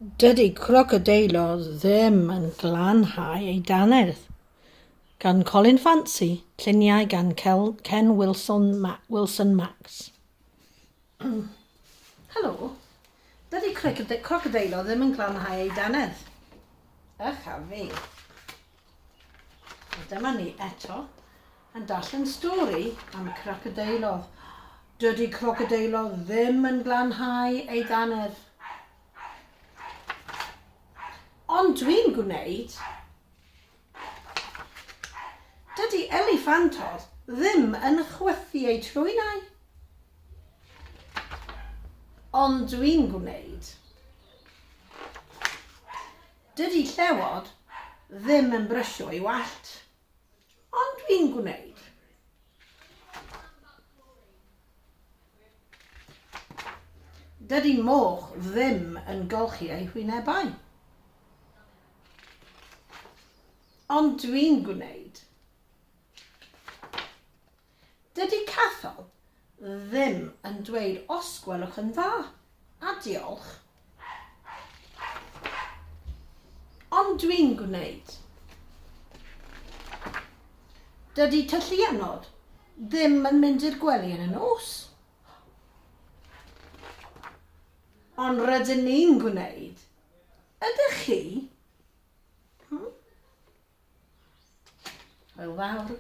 Dydy crocodeilod ddim yn glanhau eu dannedd. Gan Colin Fancy, lluniau gan Ken Wilson, Ma Wilson Max. Helo. Dydy crocodeilod ddim yn glanhau eu dannedd. Ych a fi. A dyma ni eto yn darllen stori am crocodeilod. Dydy crocodeilod ddim yn glanhau ei dannedd. Ond dwi'n gwneud. Dydy eliffantod ddim yn chwythu eu trwynau. Ond dwi'n gwneud. Dydy llewod ddim yn brysio ei wallt. Ond dwi'n gwneud. Dydy moch ddim yn golchi ei hwynebau. Ond dwi'n gwneud. Dydy cathod ddim yn dweud os gwelwch yn dda, a diolch. Ond dwi'n gwneud. Dydy tylluanod ddim yn mynd i'r gwely yn y nos. Ond rydyn ni'n gwneud. Ydych chi? Hmm? Hwyl fawr.